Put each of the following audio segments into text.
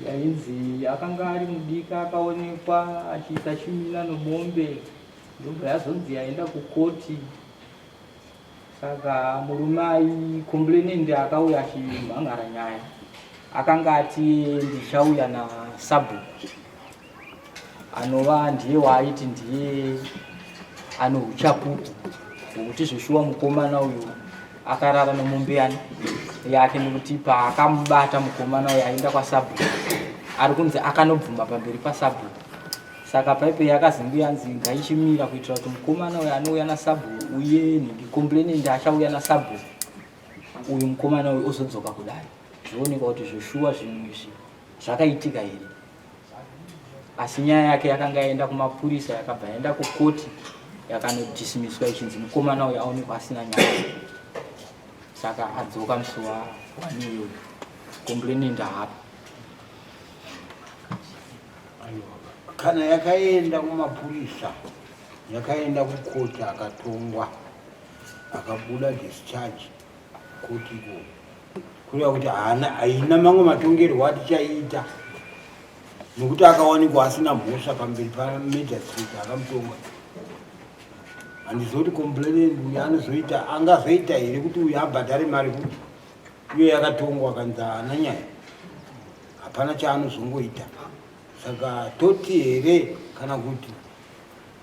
Yainzi akanga ari mudiki akaonekwa achiita chimina nomombe ndobva yazonzi yaenda kukoti. Saka murume ai complainant akauya achimhangara nyaya akanga ati ndichauya nasabhuku anova ndiye waaiti ndiye ane uchapupu hwekuti zveshuwa mukomana uyu akarara nomombe yani yake nekuti paakamubata mukomana uyu aenda kwasabhuku ari kunzi akanobvuma pamberi pasabhuku. Saka paipe yakazenge yanzi ngaichimira kuitira kuti mukomana uyu anouya nasabhuku uye nhingi complainant achauya nasabhuku uyu mukomana uyu ozodzoka kudare zvionekwa kuti zveshuwa zvinhu izvi zvakaitika here. Asi nyaya yake yakanga yaenda kumapurisa yakabva yaenda kukoti yakanodismiswa ichinzi mukomana uyu aonekwa asina nyaya. Saka adzoka musi wa wani uyoyo complainant haapo. Kana yakaenda kumapurisa yakaenda kukoti akatongwa akabuda discharge koti ikoko kureva kuti haana haina mamwe matongerwo atichaita nokuti akawanikwa asina mhosva pamberi pamagistrate akamutonga. Handizivi kuti complainant uyu anozoita angazoita here kuti uyu abhadhare mari kuti iyo yakatongwa akanzi haana nyaya, hapana chaanozongoita. Saka toti here kana kuti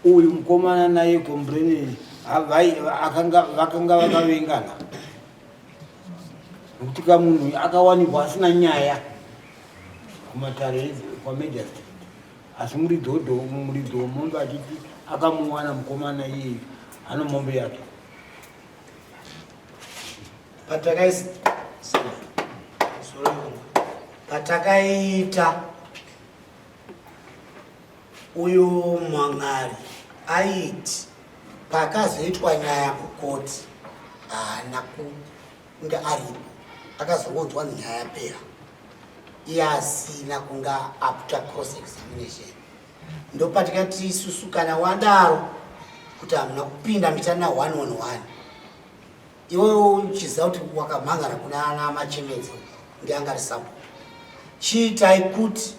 uyu mukomana naye complainant vakanga vakavengana nokuti kamunhu akawanikwa asina nyaya kumatare kwamagistrate, asi muridzi muridzi wemombe achiti akamuwana mukomana iyeyu ano mombe yake. Patakaita uyu mang'ari aiti pakazoitwa nyaya kukoti haana kunge aripo, akazongonzwa nyaya yapera iye asina kunge aputa cross examination. Ndopatikati isusu kana wadaro kuti hamuna kupinda mitana 1 on 1, iwe uchiziva kuti wakamhangara kuna ana Machemedzo ndianga ari sapo, chiitai kuti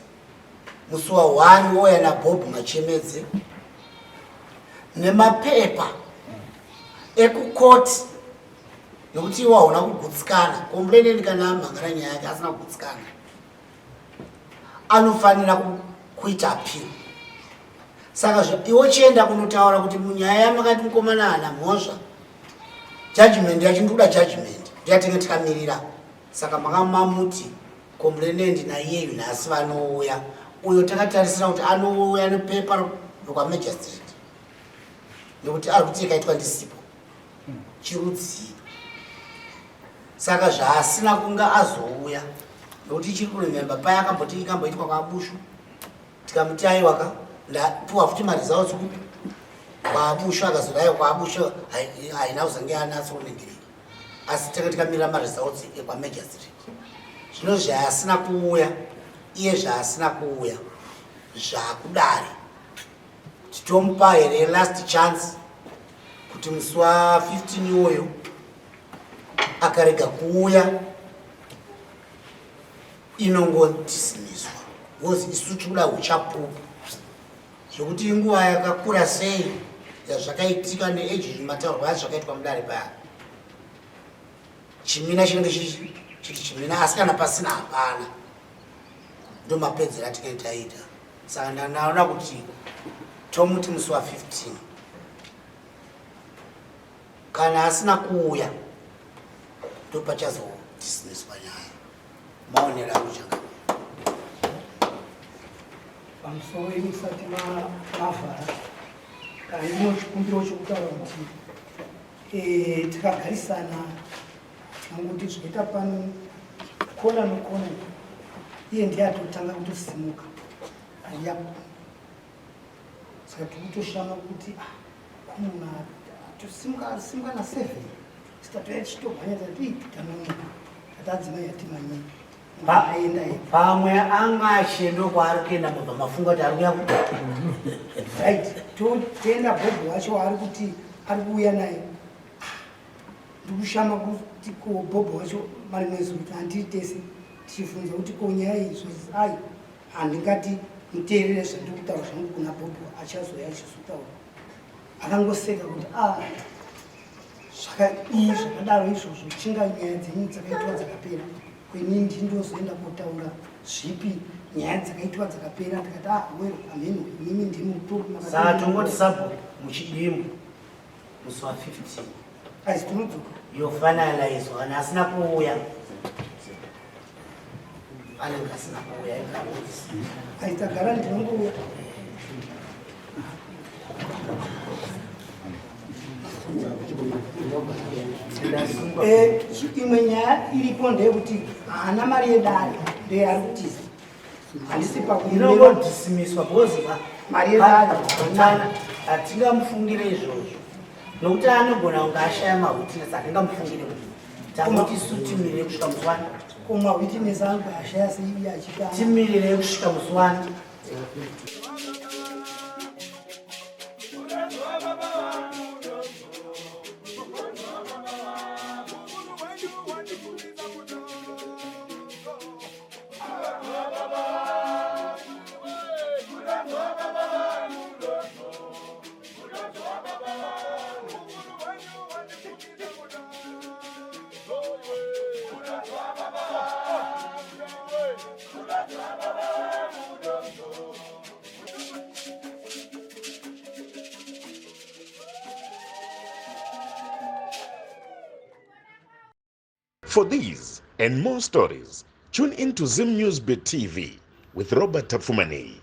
musi wa 1 wouya naBob Machemedze nemapepa ekukoti, nekuti iwe hauna kugutsikana. Complainant kana amhangara nyaya yake asina kugutsikana anofanira kuita appeal. Saka iwe chienda kunotaura kuti munyaya yamakati mukomana haana mhosva, judgment yacho ndikuda judgment ndiyatinge tikamirira. Saka makamamuti complainant naiyeyu nhasi vanouya, uyo takatarisira kuti anouya nepepa rokwaMagistrate nekuti ari kuti ikaitwa ndisipo chirudzii. Saka zvaasina kunge azouya nekuti chiri kurememba paya akamboti ikamboitwa kwaBushu, tikamuti aiwaka ndapuwa futi maresults kupi kwaBushu, akazodaiwa kwaBushu haina kuzange anatsoonengereka, asi tanga tikamirira maresults ekwamagistrate. Zvino zvaasina kuuya iye, zvaasina kuuya zvakudare, titomupa here last chance kuti musi wa 15 iwoyo akarega kuuya inongodismiswa, because isu tikuda uchapupu zvekuti inguva yakakura sei yazvakaitika neeji zvimataurwa azvakaitwa mudare paya. Chimina chinenge chiri chimina, asi kana pasina hapana. Ndo mapedzero atinenge taita. Saka ndanaona kuti tomuti musi wa 15 kana asina kuuya ndopachazodismiswa nyaya. Maonero angu changa. Pamusoro imusati mavhara, kana ino chikumbiro chokutaura kuti tikagarisana tikangoti zvinoita pano kona nokona, iye ndiye atotanga kutosimuka aiya. Saka tikutoshama kuti kumuna tosimuka simuka na 7 sitatoya tichitomhanya, tati tanonoka, tatadzimai yatimanyei. Pamwe anga achienda kwaari kuenda, mabva mafunga kuti ari kuya. Right, totenda Bhobho wacho waari kuti ari kuuya naye. Ndikushama kuti ko Bhobho wacho marimwe zuro kuti handiri tese. Tichibvunza kuti ko nyaya iyi zvozi ai handingati muteerere zvandiri kutaura zvangu kuna Bhobho achazouya achizotaura. Akangoseka kuti a ah, zvakadii zvakadaro izvozvo chinga nyaya dzenyu dzakaitwa dzakapera kwenini ndindozoenda kotaura zvipi nyaya dzakaitwa dzakapera ndikati ah well ameno imimi ndimi saka tongoti sabhuku muchidimbu musi wa 15 aizi tinodzoka yofanalaizwa kana asina kuuya anenge asina kuuya aitagara ndinongouya Eh, imwe nyaya iripo ndeyekuti haana mari yedare ndeyaari kutiza handisi pakuinongodismiswa because mari yedare hatingamufungire izvozvo nokuti anogona kunge ashaya mawitness hatingamufungire kuti tanguti isu timirire kusvika musi wani ko mawitness angu ashaya sei achita timirire kusvika musi wani For these and more stories, tune in to Zim News Bit TV with Robert Tafumani.